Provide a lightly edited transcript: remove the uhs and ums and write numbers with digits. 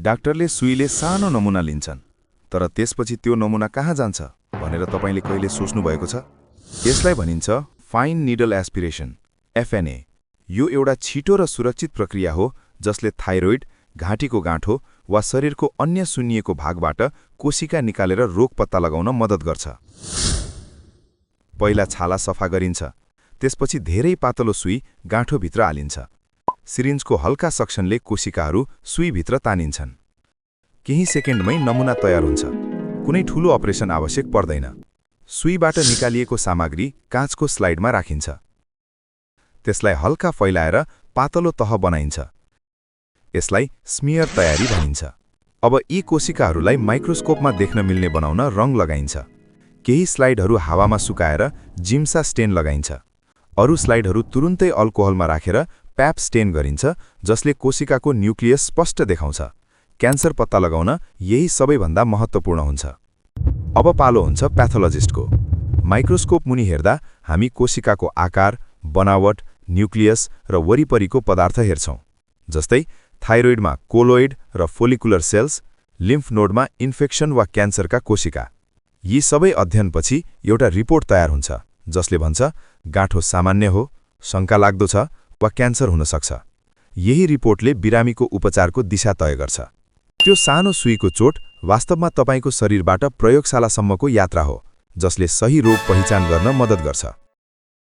डाक्टरले सुईले सानो नमुना लिन्छन्, तर त्यसपछि त्यो नमुना कहाँ जान्छ भनेर तपाईले कहिले सोच्नु भएको छ? यसलाई भनिन्छ फाइन निडल एस्पिरेसन, एफएनए। यो एउटा छिटो र सुरक्षित प्रक्रिया हो जसले थाइरोइड, घाँटीको गाँठो वा शरीरको अन्य सुन्निएको भागबाट कोशिका निकालेर रोग पत्ता लगाउन मद्दत गर्छ। पहिला छाला सफा गरिन्छ, त्यसपछि धेरै पातलो सुई गाँठोभित्र हालिन्छ। सिरिन्जको हल्का सक्सनले कोशिकाहरू सुईभित्र तानिन्छन्। केही सेकेन्डमै नमुना तयार हुन्छ। कुनै ठूलो अपरेसन आवश्यक पर्दैन। सुईबाट निकालिएको सामग्री काँचको स्लाइडमा राखिन्छ। त्यसलाई हल्का फैलाएर पातलो तह बनाइन्छ। यसलाई स्मियर तयारी भनिन्छ। अब यी कोशिकाहरूलाई माइक्रोस्कोपमा देख्न मिल्ने बनाउन रङ लगाइन्छ। केही स्लाइडहरू हावामा सुकाएर जिम्सा स्टेन लगाइन्छ। अरू स्लाइडहरू तुरुन्तै अल्कोहलमा राखेर प्याप स्टेन गरिन्छ, जसले कोशिकाको न्युक्लियस स्पष्ट देखाउँछ। क्यान्सर पत्ता लगाउन यही सबैभन्दा महत्त्वपूर्ण हुन्छ। अब पालो हुन्छ प्याथोलोजिस्टको। माइक्रोस्कोप मुनि हेर्दा हामी कोशिकाको आकार, बनावट, न्युक्लियस र वरिपरिको पदार्थ हेर्छौं। जस्तै थाइरोइडमा कोलोइड र फोलिकुलर सेल्स, लिम्फ नोडमा इन्फेक्सन वा क्यान्सरका कोशिका। यी सबै अध्ययनपछि एउटा रिपोर्ट तयार हुन्छ, जसले भन्छ गाँठो सामान्य हो, शङ्का लाग्दो छ वा क्यान्सर हुन सक्छ। यही रिपोर्टले बिरामीको उपचारको दिशा तय गर्छ। त्यो सानो सुईको चोट वास्तवमा तपाईको शरीरबाट प्रयोगशालासम्मको यात्रा हो, जसले सही रोग पहिचान गर्न मद्दत गर्छ।